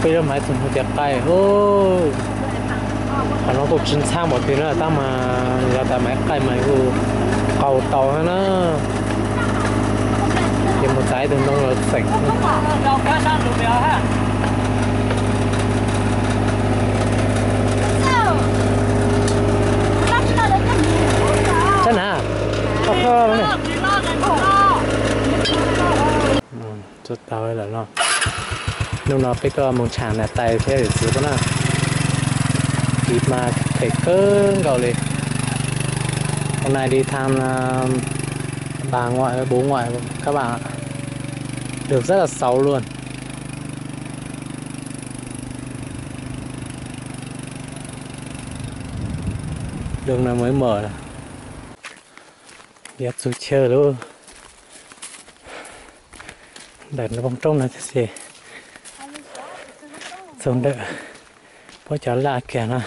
Peb lub maiv txog mus tias qaij, qhov no kuj tsis ntxhab npaum twg na, tab mas yog tas maiv qaij mas kuj qaug tau na. Ces mus txav ib tug ntoo los xeem. Sab na, tau lawm no. Hnub no peb tuaj mus tsham niam tais thiab yawm txiv pab na. Kis mas phem kawg nkaus li. Hôm nay đi thăm bà ngoại với bố ngoại các bạn ạ. Đường rất là xấu luôn. Đường này mới mở. Yuav txug chaw lub ntawm npoo roob no ces txug ntawm puab cov laj kiag no.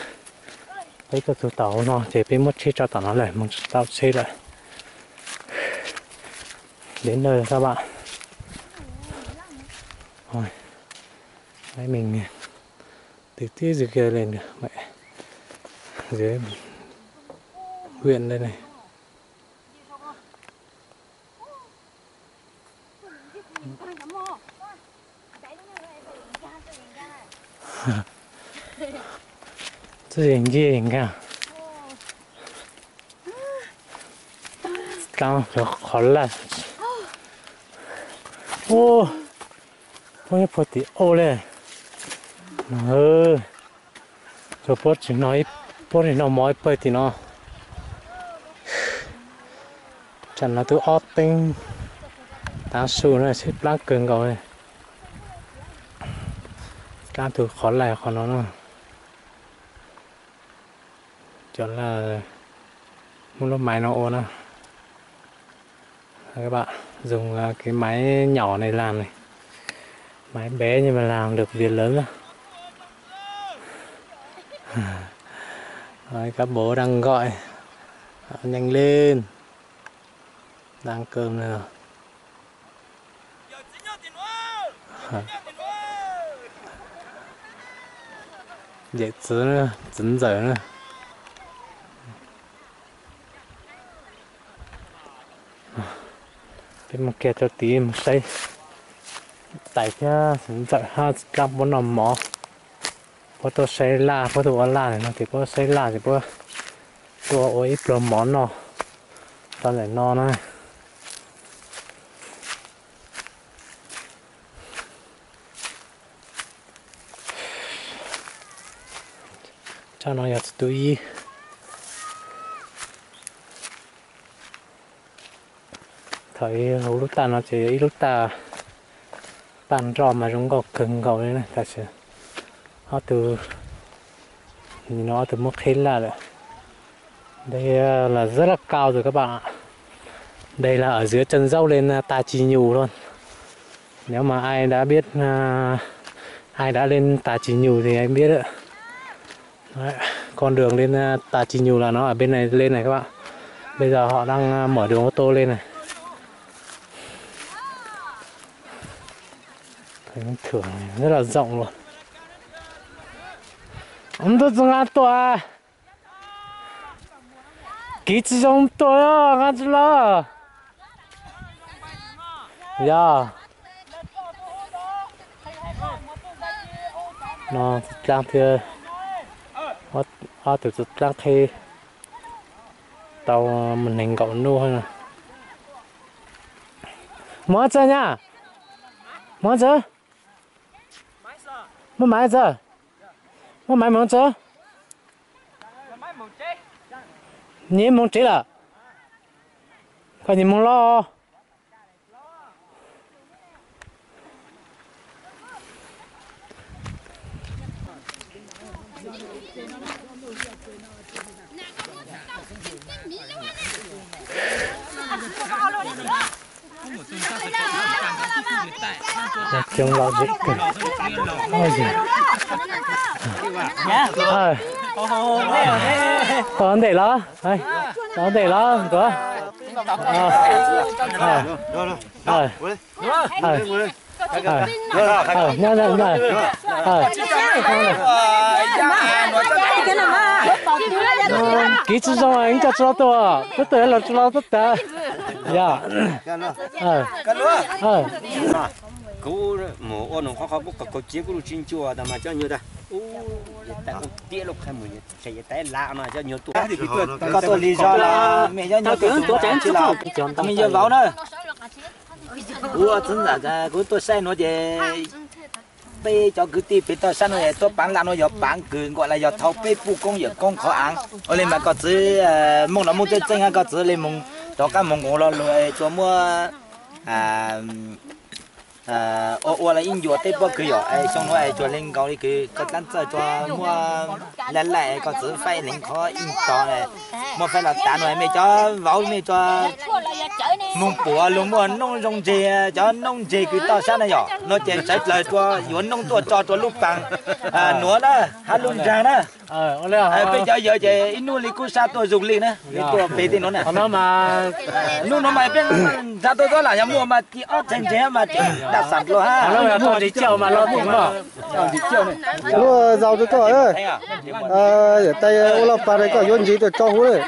Peb tuaj txug tom no ces peb muab tsheb tso tom no lawm, mus tsis tau tsheb lawm. Đến nơi rồi các bạn. Thôi, máy mình từ tí dưới kia lên được. Mẹ, dưới huyện đây này. Txawj yeej ncej nkaag. Qhov laj. Ua, puab nyob puag tim au le. Tsuas puab tsis no, puab tsis no mov ib pawg tim no. Tsam no twb ob teev tav su na, sib plab kawg nkaus li. Dlaab tug qhov laj qhov no na. Cov laj muab lub maiv no ua na. Các bạn dùng cái máy nhỏ này làm này. Máy bé nhưng mà làm được việc lớn lắm. Các bố đang gọi. Nhanh lên. Đang ăn cơm đây rồi. Dạy txwv, txwv ntxawm na. Peb mus kiag rau tid mus saib tais thiab txwv ntxawm hab txwv dlaab puab noj mov. Puab tuaj saib laj, puab tuaj ua laj no ces puab saib laj ces puab tuaj ua ib pluag mov noj rau ntawm no na. Tsab no yog txwv tub ib. Thaum ub lub taj no ces yog ib lub taj paj nroj mas zoo nkauj kawg nkaus li na, tab sis ob tug, no ob tug muab qhib laj lawm. Đây là rất là cao rồi các bạn ạ. Đây là ở dưới chân dốc lên Tà Chì Nhù luôn. Nếu mà ai đã biết, ai đã lên Tà Chì Nhù thì anh biết đấy. Đấy, con đường lên Tà Chì Nhù là nó ở bên này lên này các bạn. Bây giờ họ đang mở đường ô tô lên này. Thấy thưởng rất là rộng luôn. Ông tôi dừng an toàn. Kis tsis zoo tuaj nqa tsis los. Yog. No txwv dlaab thiab, ob tug txwv dlaab qhib tau mus neeg nkaum nub. Mus txawj nyab, mus txawj, muab maiv txawj, muab maiv mus txawj. Nyias moog tsev lawm, koj nyias moog loj. Coob lom zem kawg. Tau ntej los, tau ntej los nkawd. Kiv tsis zoo, ib co tsis los tuaj, twb tuaj los tsis los tuaj tas. Yog. Kuv mus ua nws qhov qhov kuv kaus ciav kuv lub tsis ncua tas mas cov nyuag tas, tiab lub qhov mus, tab lam no cov nyuag tuaj. Koj tuaj li zog los me cov nyuag tuaj, me yog vauv na. Kuv txwv ntawm kuv tuaj saib nuav ces peb cov kwv tij pem toj sab nuav tuaj paav laj nuav yog paav kws nkaus los yog thau peb puj koob yawm koob qhov aav. Ua li mas koj txwv moog los moog tseeb tseeb, koj txwv li moog rov qab moog nkaus lo lug tsuas muab ua ua los ib ncua teb pob kws yom, xyoo nuav tsuas li nkaus li kws koj dlaab txawj tsuas muab laj laj koj txwv faib leeg qhov ib tog, muab faib los tav nuav mej cov vauv mej tsuas moog puam lug muaj noob zoo ntseg, cov noob ntseg kws toj sab na yom, nuav ces sawv dlawg tsuas yuav noob tuaj tso rua lub paag nuav na, hab lub nraag na. Peb cov yawg ces ib nub li kub sab tuaj zug li na, li tuaj pem tej nuav na. Nub nuav mas peb nrhav tuaj tuab lam yog muaj mas ci ob txheej ntseeg mas daj xam dlua hab. Lub zaus rua koj, yawm tais ua laj paag koj yuav ntsis tuaj tso huv lawm.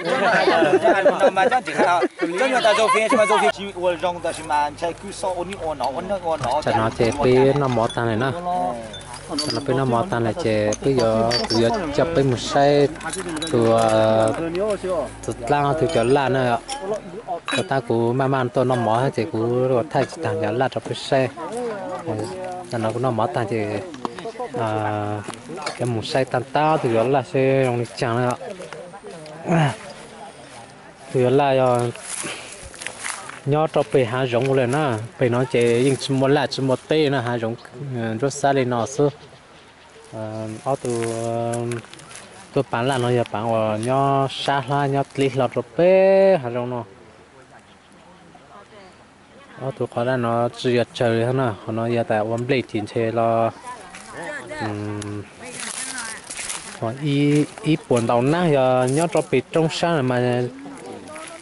Tsam no ces peb noj mov taag lawm na. Tsam no peb noj mov taag lawm ces peb yuav, kuv yuav coj peb mus saib tus, tus dlaab tug cov laj na. Puas tab kuv maj maj tuaj noj mov ces kuv ua thaij tsis taag cov laj rau peb saib. Tsam no kuv noj mov taag ces yuav mus saib taag tab tug cov laj seb zoo li caag na. Tug cov laj yog nyob rau pem haav zoov lawm na. Pem no ces yeej tsis muaj laj tsis muaj teb na, haav zoov ntsuab xab li no xwb. Ob tug tuaj paav laj no yog paav uas nyob sab hlab nyob dleb hlo rau pem haav zoov no. Ob tug qhov laj no tsis yog tsawg li na, qhov no yog tas ua nplej ces ntshe los ib puas ntau nab, yog nyob rau pem roob sab mas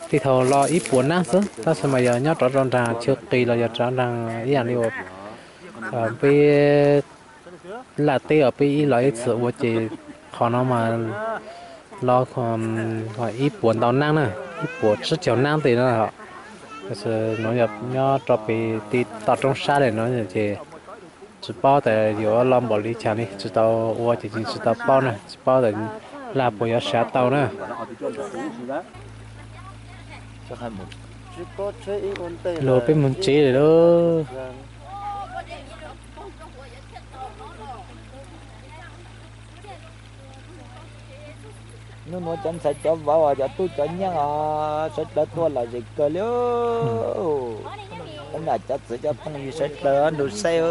tej thaum los ib puas nab xwb, tab sis mas yog nyob rov rau nraag chaw qis los yog rov nraag ib yam li uas peb laj teb os, peb ib los ib txhis ua ces qhov no mas los ib puas ntau nab na, ib puas tsib caug nab tes no. Tab sis nuav yog nyob rau pem tim tom roob sab li no ces tsis paub tas yuav loj npaum li cas li, tsis tau ua ces tsis tau paub na, tsis paub tas laj puas yuav sav tau na. Luag peb mus tsev lawm lauj. Nub nuav cov ntxhais cov vauv, cov tub cov nyaab os, sawv dlawg tuaj lom zem kawg li. Cov txiv cov phooj ywg sawv dlawg nrug saib,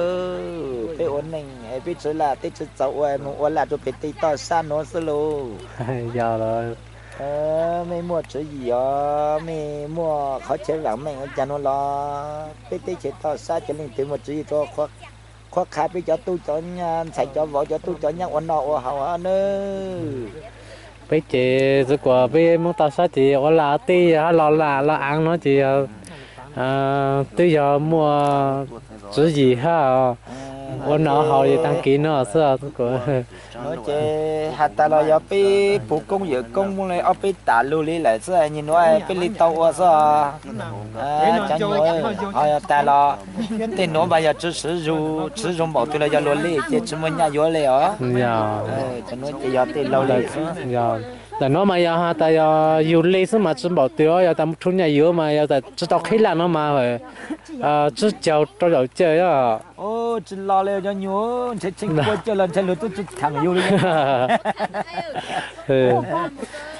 peb ua neej peb tsi laj teb tsi txaus ua, moog ua laj rua pem tej toj sab nuav xwb lauj. Mej muaj tswv yim os, mej muaj qhov chaw vaam meej ua caag nuav los peb teb chaws toj sab cov leej twg muaj tswv yim rua qhuab qha peb cov tub cov ntxhais cov vauv cov tub cov nyaab ua noj ua haus nawb. Peb ces txwv kuas peb Moob toj sab ces ua laj teb yog hab los laj los aav no ces yog twb yog muaj tswv yim hab ua noj haus li taag kis no xwb. Nuav ces has tas los yog peb puv koob yawm koob le ob peb tam lug li lawm xwb, nyem nuav peb li tau ua xwb. Cov nyuam ho yog tas los tej nuav mas yog tsi swv zoo npaum twg los yog luag li ces tsi muaj nyaj yuav li os. Cov nuav ces yog tej laug li xwb. Ntawm nuav mas yog has tas yog yug li xwb mas tsi npaum twg os, yog tas mus rhu nyaj yuav mas yog tas tsi tau qhib laj no mas tsib caug rau caum caw os. Tsi los li cov nyuam, ntshe tsheej pua caw los ntshe luag tub tsi thaam yug li.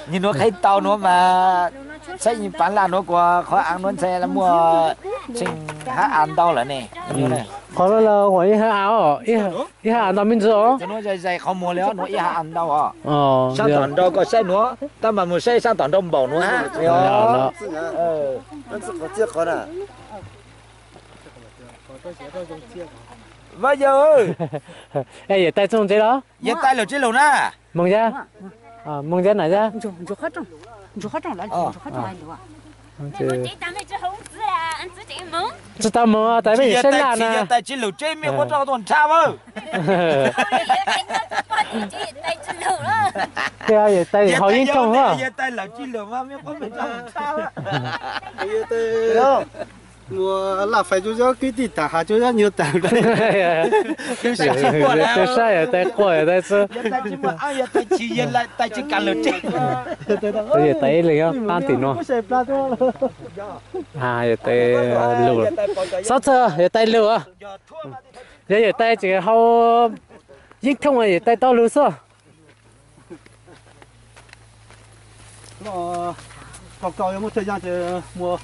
Nyem nuav qhib tau nuav mas saib paav laj nuav kuas qhov aav nuav ntshe muaj tsheej hab av ntau lawm ne. Qhov no los ua ib hab av, ib hab av ntau me ntsis os. Nuav zais zais qhov muag li os, nuav ib hab av ntau os. Saab tom nrau koj saib nuav, tab mas mus saib saab tom nrau npaum nuav hab. Vaaj yawg, yawg tais txug ntse los? Yawg tais lawm tsi lug na? Moog yab, moog yab na yab. Tsis tau mus, tais peb yawm saib laj na. Tais tsis lwm tsev mej quab rau tuaj nrhav a. Tias yawm tais haus yeeb thooj a. Mus laj fais cuab yob kwv tij tag has cuab yob nyuag tag. Tus saib yawm tais quaj yawm tais xwb. Yawm tais ib leeg nyob qab tim no. Yawm tais lug, xob txhawj yawm tais lug. Yog yawm tais tseem haus yeeb thooj yawm tais tau lug xwb. Kaus kaus yog muaj tsawg yaam ces muaj,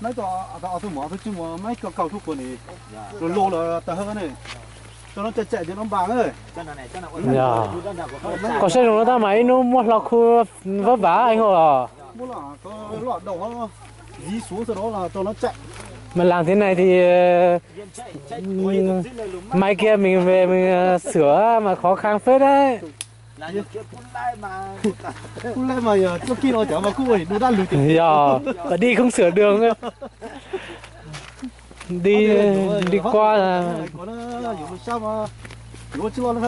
meb tau ob tug mov tug tswb muaj meb kaus kaus tug kuas nim, lug lug lawm tawg hab ne. Tau no tseem tseem ces no npas na. Koj saib zoo no tab mas ib hnub muab hlo khu vab vav ib hos. Mas làm thế này thì mai kia mình về mình sửa mà khó khăn phết đấy. Yog, đi không sửa đường. Đi, đi qua là yuav tsis loj na,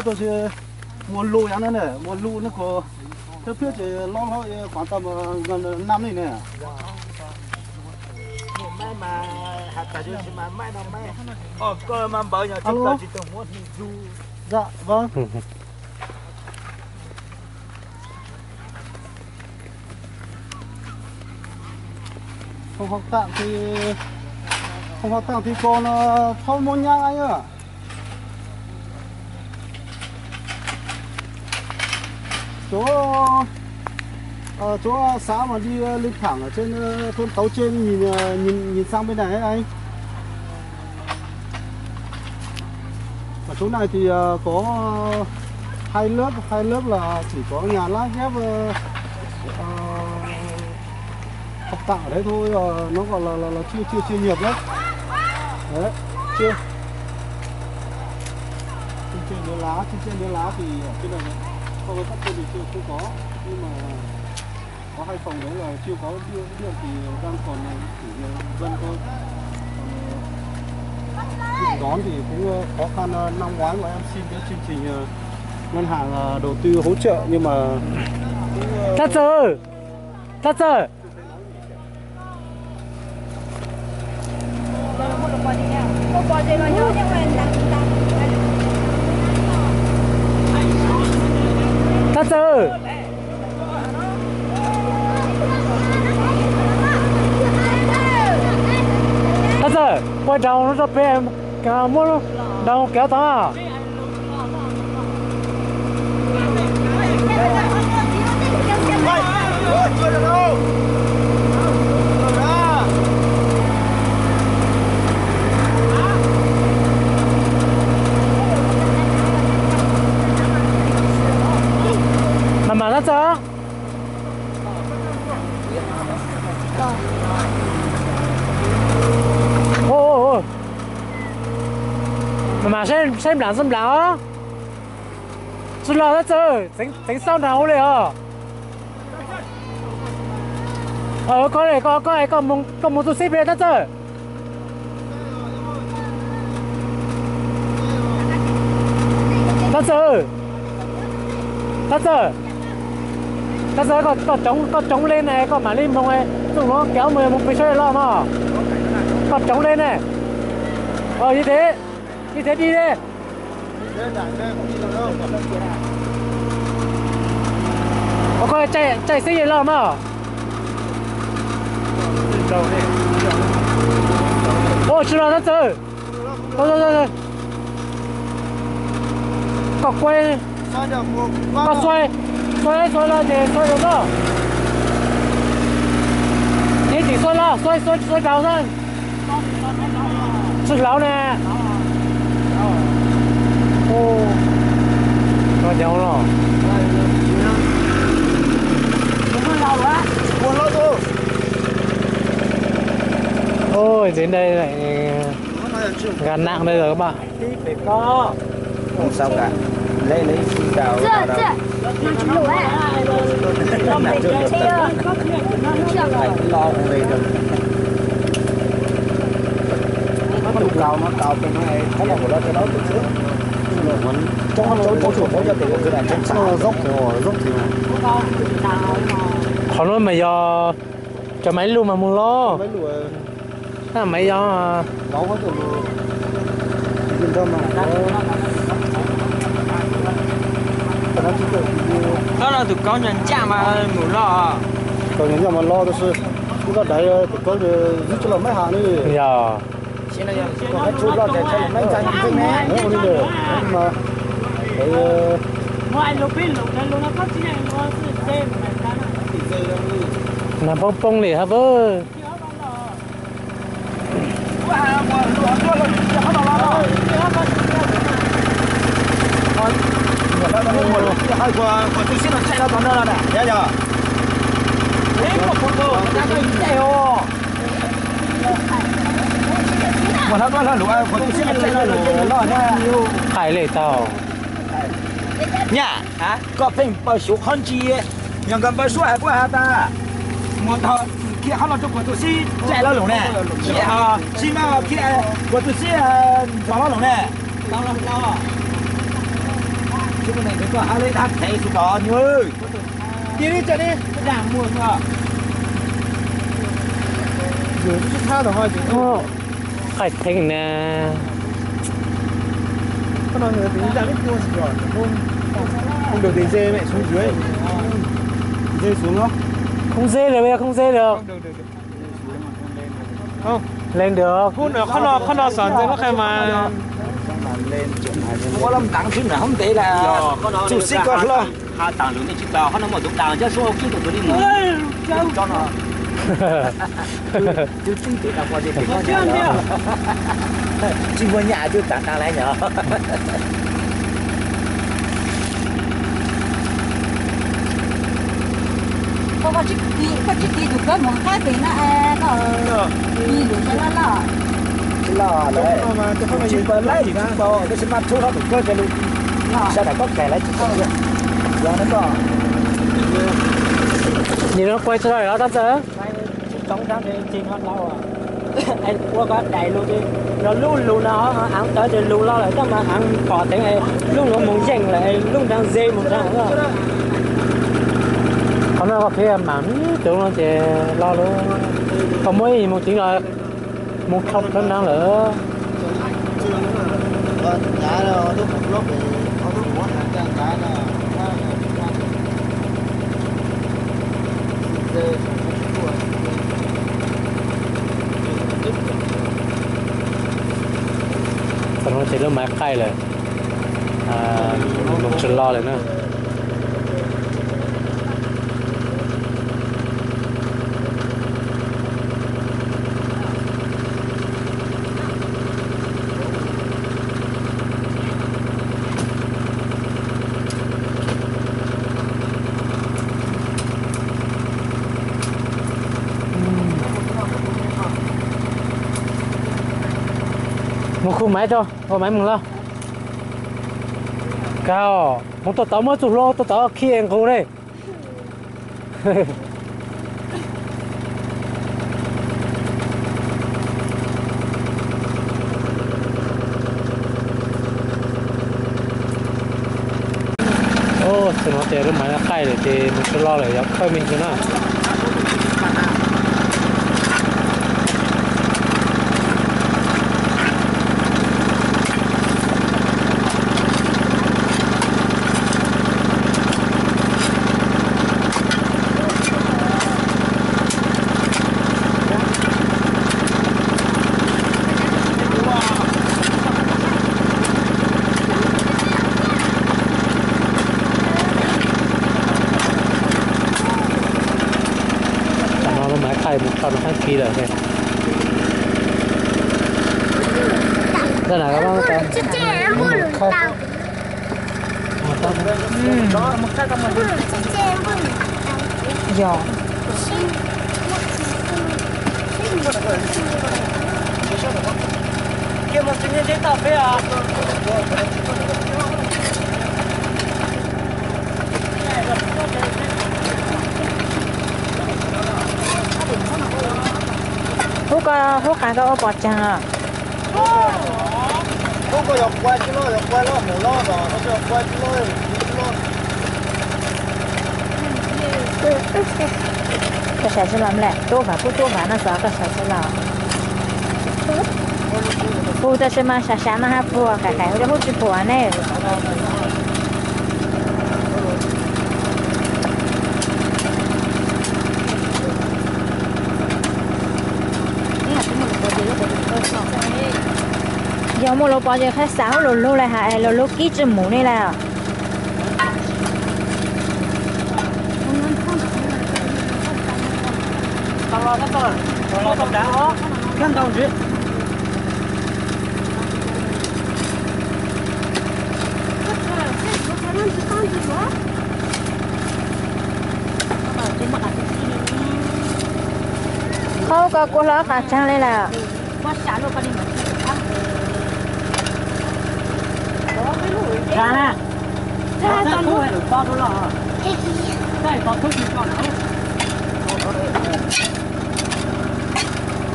muaj luj yav na, muaj luj na ko, thawj phwb ces loj hlob, kwv tau mas nam li ne. Alo. Dạ vâng. Phòng học tạm thì, phòng học tạm thì còn, ờ, không muốn nhắc anh ạ. Chỗ, ờ, chỗ xã mà đi, ờ, lên thẳng ở trên, ờ, thôn Tấu trên nhìn, ờ, nhìn, nhìn sang bên này ấy anh. Ở chỗ này thì, ờ, có hai lớp, hai lớp là chỉ có nhà lá ghép, ờ, ờ, học tạm ở đấy thôi, ờ, nó gọi là, là, là chưa, chưa chuyên nghiệp lắm. Đấy, chưa. Chương trình lứa lá, chương trình lứa lá thì ở trên này không có, cấp trên thì chưa, không có. Nhưng mà có hai phòng đấy là chưa có điện, điện thì đang còn chủ yếu dân thôi. Còn, ờ, điện đón thì cũng, ờ, khó khăn, ờ, năm ngoái mà em xin cái chương trình, ờ, ngân hàng, ờ, đầu tư hỗ trợ nhưng mà cũng, ờ, Thaj Txawg! Thaj Txawg! Thaj Txawg, quay đầu nó cho peb, muab đầu kéo tao. Mas mam Thaj Txawg. Mas mam saib nplam xwb nplam os. Tsis los Thaj Txawg, txeev xauj nrag hauv li os. Koj, koj, koj mus tu xib peb Thaj Txawg. Thaj Txawg, Thaj Txawg, Thaj Txawg, koj tsoov li ne, koj mam li moog, txuj nuav kev mus moog peg sab loj mog. Koj tsoov li ne. Yog li, yog li di li. Koj tsaij xib yej loj mog. Ua tsis los Thaj Txawg. Koj kuaj, koj xuav, xuav, xuav los ces xuav rau koj. Ces tseem xuav los, xuav, xuav, xuav rau xwb. Tsis hlauv ne. Koj nyob los. Ôi, đến đây lại ngạt nặng đây rồi các bạn. Không sao cả. Lấy, lấy xin chào. Chưa, chưa. Nặng chịu nổi. Nặng chịu nổi. Nặng chịu nổi. Qhov no mas yog cov maiv lug mas mus los. Maiv yog. Thaum no tus kauv nyuag ncaj mas mus los. Kauv nyuag ncaj mas los tab sis ub, dab daiv tus kauv zwb tsis los maiv has li. Yog. Nas poob poob li hab. Qaij li tau. Nyaj, koj pheej npawg xyuv qhov ntsis, yog nkawd npawg suab hais puab has tas mus tau, khiav qhov no rau Kuam Tuam Xib caij lo lawm ne, tsis mas khiav Kuam Tuam Xib ntxuav lo lawm ne. Koj has li dab thev xwb tod nyuj. Qaij theeb na. Khoob ze li, khoob ze li. Leej twg? Qhov no, qhov no xav ntxeev lub qai mas. Ua lub ntev xwb na, hoob ntev las, txuj xib koj hlo. Ha tas lus nej tsis tau, qhov no muaj tus dag cab suab kiag tus tus li mus. Tsis muaj nyaj twb tav dag lawm nyom. Koj tsis tig tus kawb mus qab pem na, koj tig lus sawv laj laj. Tsis laj lawm, tsis pom laib, tsis pom, tab sis maj tshub hlob tus kawb sawv lus, sawv daws koj kais laib tsis tau. Yog no koj nim no kuaj tsis tau los tab txawj. Tsis tau dab tsi no tau. Ua koj daim lus, yog lub lus no aav tawv ces lus los lawm tab mas aav pom teev, lub nuav mus yeej lawm, lub nraag ze mus nraag. Qhov no koj khiav mam ib tug no ces los lawm, koj muab ib mus txeev los mus dhau nraag lawm. Thaum no ces lub maiv qaij lawm, moog tsis lo lawm na. Mus khu maiv tso, ua maiv mus los. Kag, mus tau tod muab txuj hlua tau tod khi nqus ne. Thaum no ces lub maiv qaij lawm ces mus tsis lo lawm, yog khawb me ntsis na. Tam no lub maiv qaij mus txog rau sab kis lawm. Yog. Hub ko, hub qas ko ua pom tsaag os. Koj sam tsi los mlom, tuaj vam kuj tuaj vam no xwb, koj sam tsi los. Puag tab sis mas sam sam mas hab puag, qais qais ua rau hub tsi puag ne. Yog muaj lus pov ces qha xav hub lus lug lawm has, lus lug kib tsi mus ne lawm. Qhov koj kua hlo qas tsaag li lawm. Koj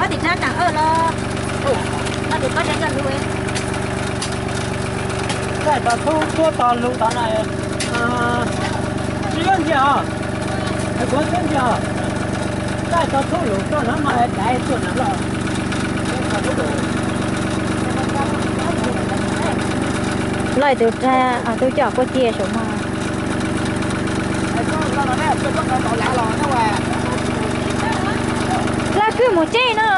tim tsab tsaam los, koj tim koj tsab coj lug. Txawm tau thub tuaj tos lug tod na, tsis yuav ntsia os, kuv tsis ntsia os. Txawm tau thub lug tuaj na mas daiv tuaj na los. Loj tus rag tub coj kuj cia saum no. Laj kwj mus tseb no.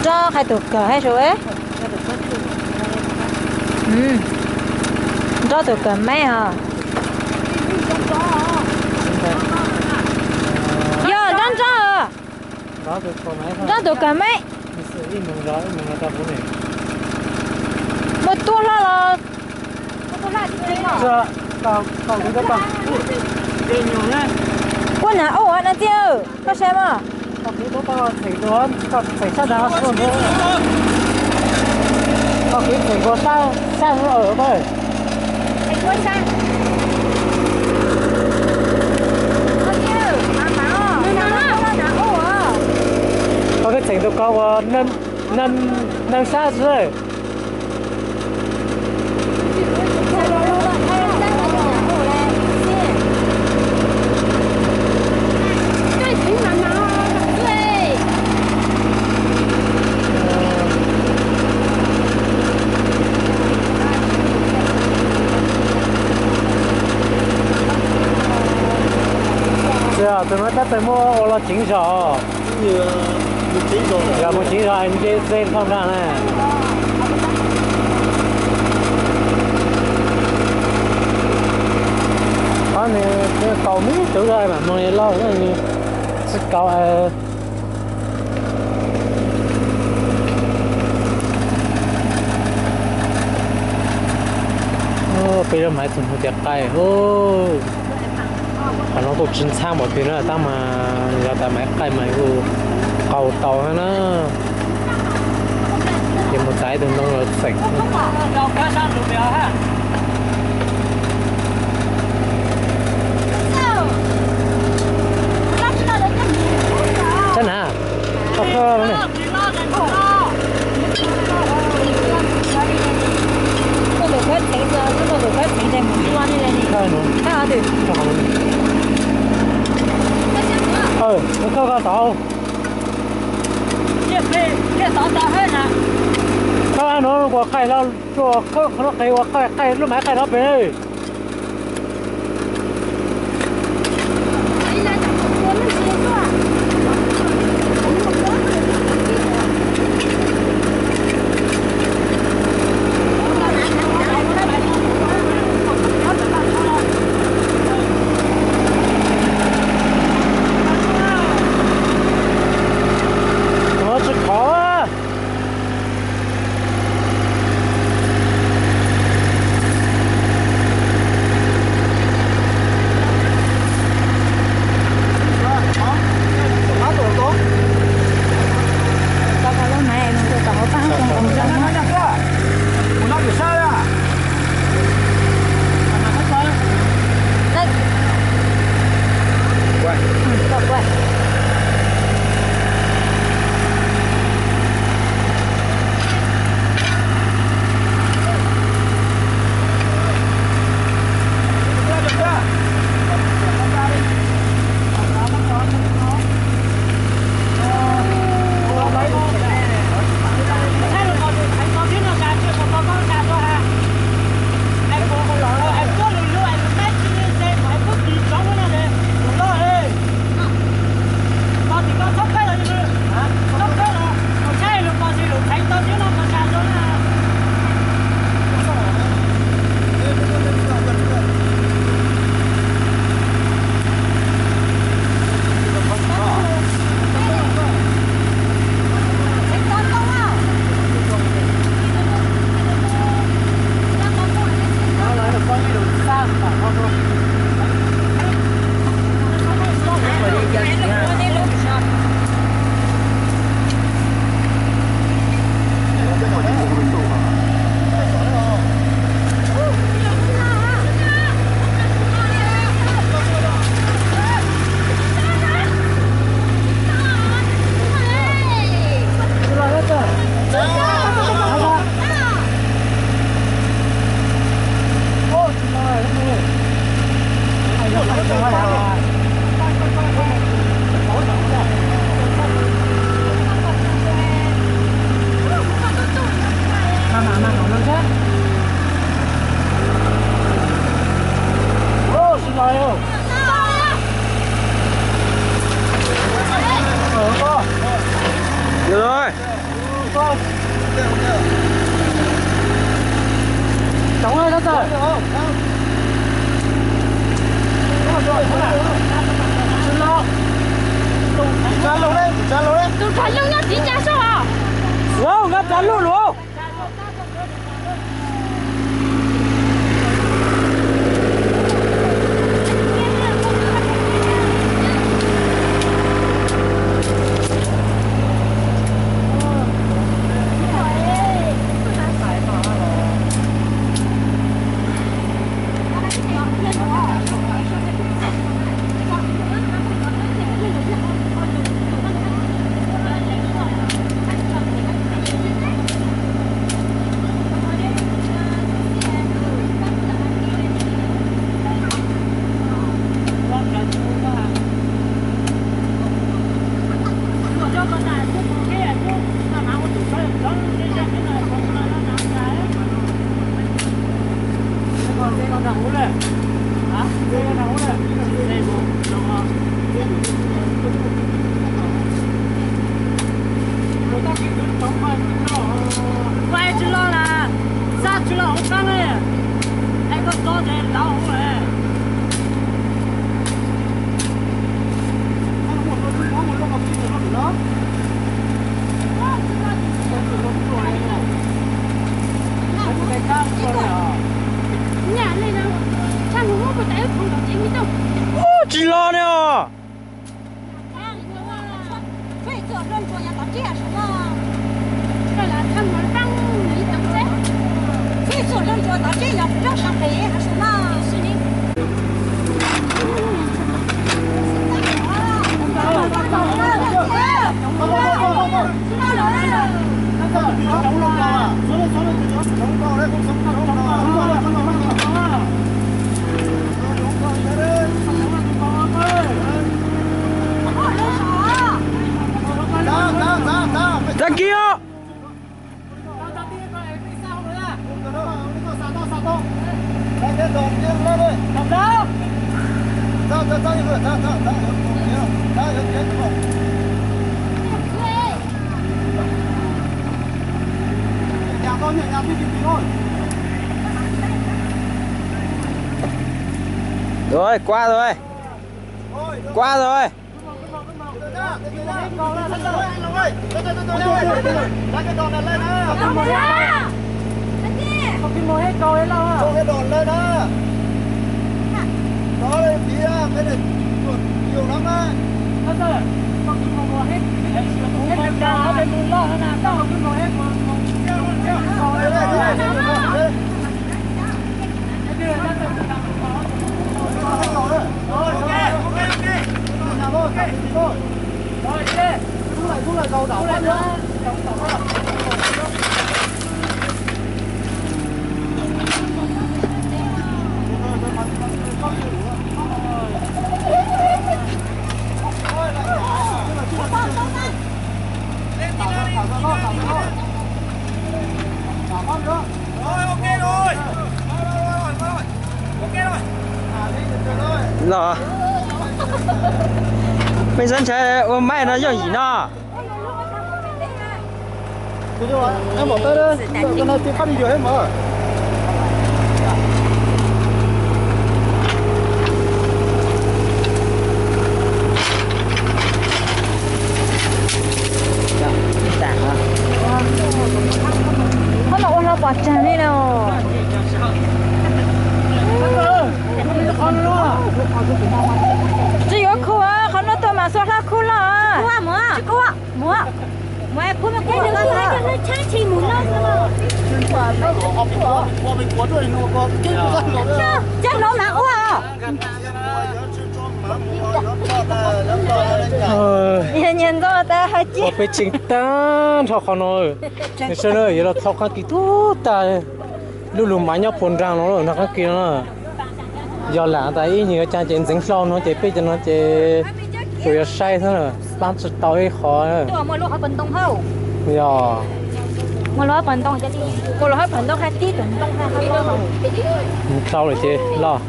Nroj qhia tus kawm hab su. Nroj tus kawm maib os. Yog nroj nroj. Nroj tus kawm maib. Muaj tuaj hlo los. Kuv nav ub na tij, koj saib mas. Koj kwv tseem nkaus sab sab. Koj kwv tseem tus ko uas neeg sab xwb. Tus no tab sis muaj ua los ceev zog. Yog mus ceev zog nce ze dhau nrag na. Qhov nws kaus me tub mam moog li lauj, tsis kaus. Peb lub maiv txug hu tias qaij. Qhov no kuj tsis ntxhab npaum twg na, tab mas yog tas maiv qaij mas kuj qaug tau na. Ces mus txais ib tug ntoo los xeem. Sab na, koj koj ne. Koj koj tod, koj nuav ua qaij, qhov nuav qhov qaij lub maiv qaij no pem. Tsis khov. Tus tsov loj nyob tim cas soj os? Nkag tsov loj los. Ua tsis los las, xa tsis los hauv qab ne, es koj txog ces lawv hauv lawm. Ub, tsis los ne os. Tag kis os. Rồi, qua rồi. Qua rồi. Los, peb sab ntshav ua maij no yooj yim no. Qhov no ua hlo pom tseg li no. Tsis yuav khu, qhov no tuaj mas xuas hlo khu los. Nyias nyias ntxo tas hais tias peb tseem tag nrho qhov no. Nws sawv daws yuav los thau qhab kis tub tag. Lub lug mav nyob puag nraag no lawm, nrog qhab kis no. Yog lam tas ib nyuag caag ces ntxeev hlau no ces peb cov no ces tsuas yuav saib xwb, paab tsi tau ib qho. Yog hlau lawm ces los.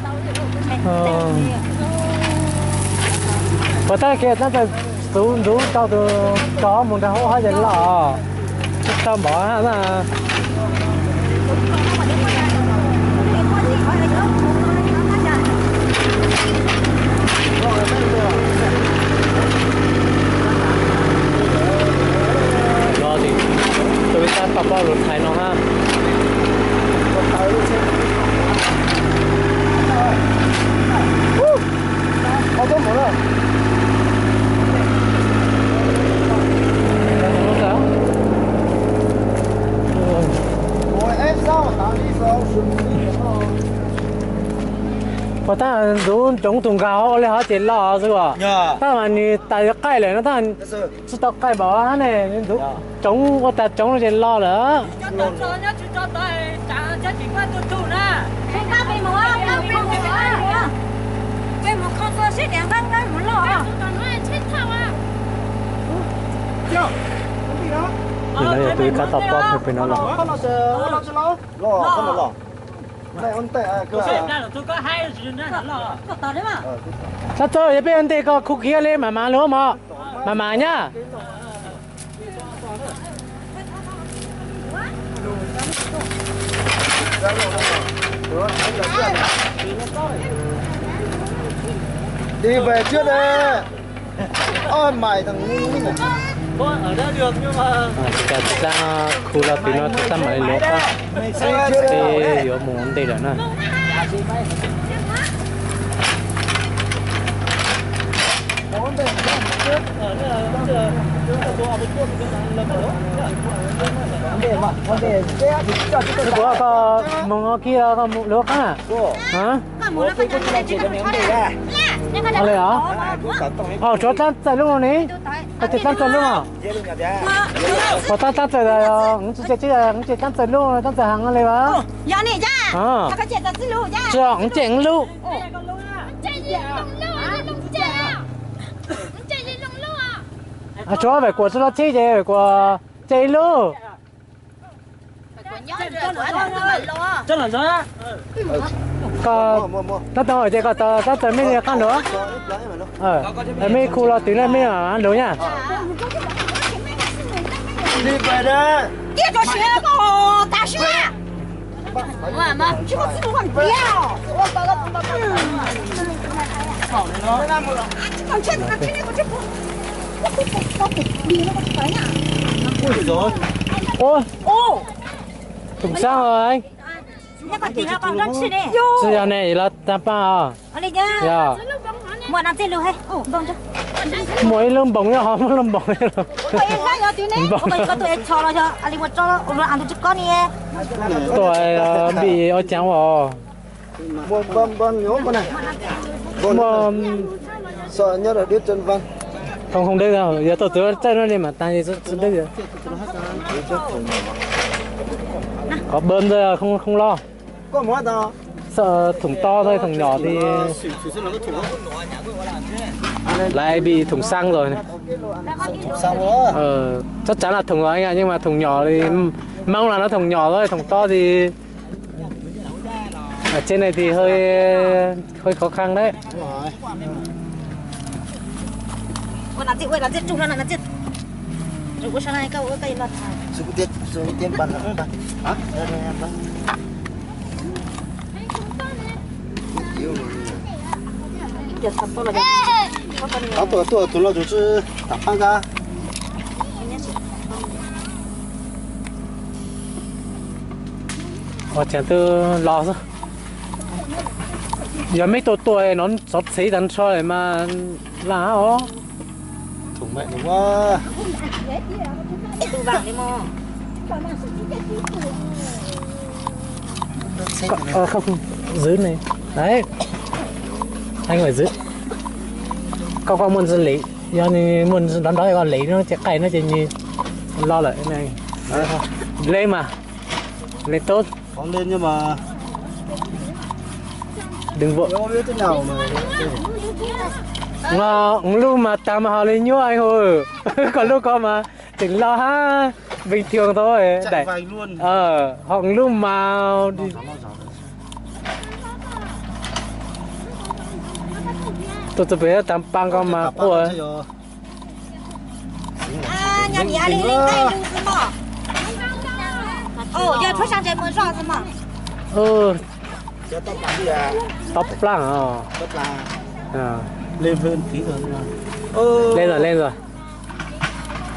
Puas tag kev tab tom xuv ntxuv tau tus tsov mus nrag hauv hab ces los. Tsis tau npaum na. Puas tab ntxuv ntsoov tus nkaus ua li hov ces los xwb as? Tab mas nws tas yuav qaij lawm no tab tsis tau qaij npaum ne, ntxuv ntsoov ua tas ntsoov no ces los lawm. Nim no yog tus kab tau pob pem no los. Sab txawj yog peb ua ntej koj khu kiag li mam mam lug mog, mam mam nyab. Đi về trước đi. Oj, mày thằng ngu. Tus tau khu los tim no tus tau mam li luav pab, peb yuav mus ua ntej lawm na. Kuv koj mus ua kiag koj mus luav qaab na. Li os. Tsuav dlaab txawm lub no ne. Koj cem dlaab txawm lub no. Puas tab dlaab txawm, tsis cem dlaab txawm lub, dlaab txawm heev li as. Tsis, cem lub. Tsuav Vam Kuam tsi los txhib ces Vam Kuam cem ib lub. Koj tab tau ces koj tau dlaab txawm mej li qaab luav. Mej khu los twg na mej luav nyab. Ua, Thoom Xaab os. Tsi yog ne, los taag paaj os. Yog muaj ib lub npoos, yog ho muaj lub npoos. Npoos. Tuaj npij ua caav os. Muaj, khoom khoom dawb, yog tau txug txawj no ne mas taag txug dawb. Qhov npawg ntawd khoom los. Thoom to, thoom nyom li. Laiv bi Thoom Xaab los. Txhob tsav los thoom los, yeej mas thoom nyom li. Moob los no thoom nyom, thoom to li. Tsev neeg ces hơi khó khăn đấy. Tau tuaj tus no tus tsi tam paab kab. Ua tseem twb los xwb. Yog mej tuaj tuaj no xov txhev tag nrho mas laj os. Không, không, dưới này. Đấy. Anh phải dưới. Koj, koj muaj ntsis lem, yog nws muaj ntsis nrov nrov koj lem no ces qaij no ces nws los lawm. Lên mà. Lên tốt. Đừng vội. Lub mas tag mas ho li nyuaj, koj lub ko mas tseem loj hab, bình thường thôi. Ho lub mas tuaj txug pem taag paab ko mas quaj. Tau plaaj os. Lên rồi, lên rồi.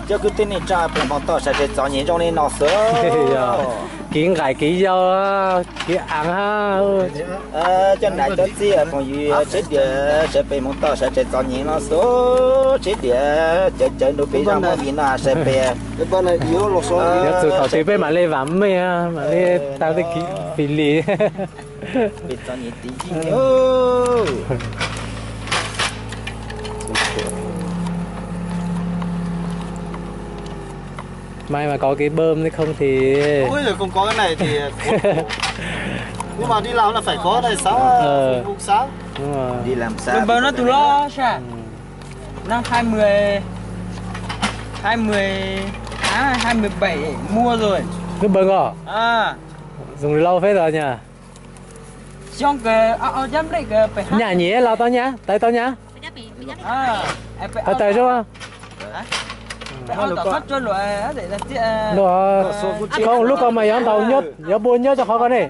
Cov kwv tij neej tsa peb hmov toj sawv daws txom nyem zoo li no xwb. Kev nqaim kev yau, kev aav hab. Coj nam coj txij phooj ywg sib diam sawv pes mus tau sawv tsees txom nyem no xwb, sib diam cawv cawv nrug peb zaj movie no sawv pes. Yuav txug thaum twg peb mam li vam meej, mam li tau tej kev fim lis. Mai mà có cái bơm đấy không thì. Ôi giời, không có cái này thì nhưng mà đi làm là phải có này sao? Ờ. Không sao. Đúng rồi. Đi làm sao? Cái bơm nó từ lo sao? Năm hai mươi, hai mươi, à, hai mươi bảy mua rồi. Cái bơm à? À. Dùng lâu phết rồi nhỉ? Nyam nyem los tau nyab, tawv tau nyab. Tawv tawv zoo. Koj lub ko mas yuav ntaus nyob, yuav npua nyob rau qhov ko ne.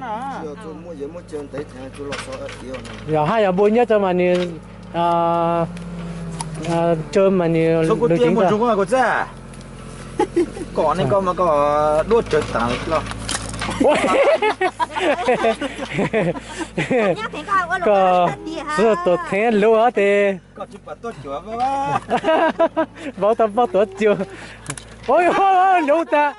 Yog hab yuav npua nyob rau mas nws, rau mas nws lwg ceev. Kom nej koj mas koj duab tsawg tas los. Koj tuav thev lub tes. Vauv tau npoj tuav cua. Ua, lub tas.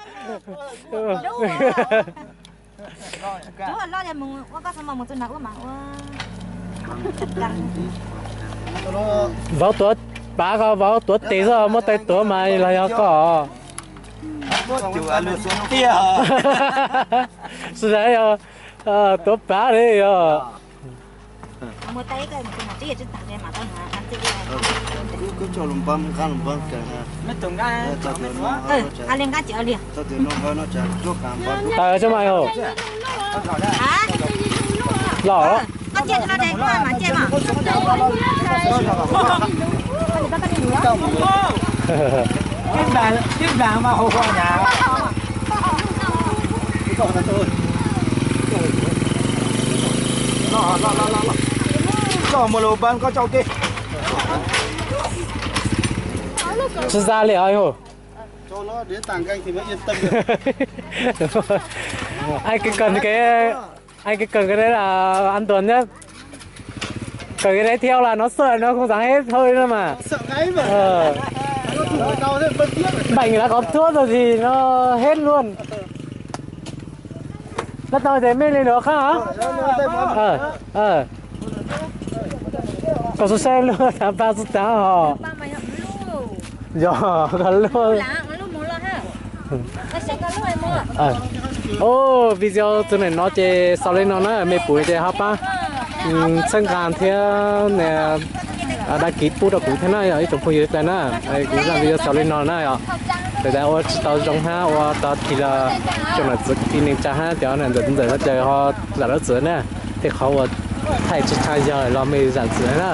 Vauv tuav pav ko, vauv tuav tes xwb, muab tais tuav mas los yog koj. Sawv daws yog tuav pav li yog. Taws tso mas. Los. Tsis za li os yog. Ai kawg kawg, ai kawg kawg cái đấy là an toàn nhất. Còn cái đấy theo là nó sợ nó không dám hết hơi nữa mà. Bệnh là có thuốc rồi thì nó hết luôn. Nó tao thì mới lên được hả? Ờ, ờ. Koj xub saib lub thav paj xub tav hos. Yog koj lub. Ua, video txug ntawm no ces xaus li no na, mej pum ces ho pab txhawb nqa thiab đăng ký pub rau kuv thiab na, yog ib tsoom phooj ywg dlawg na. Kuv zaj video xaus li no na yog, txawm tas ua tsis tau zoo hab ua tau tig los tsoom nam txiv kwv tij neej tsa hab cov ntxawm ntxawm no ces ho zam lub txim na, tej qhov uas thaij tsis tshaj yog los mej zam txim na.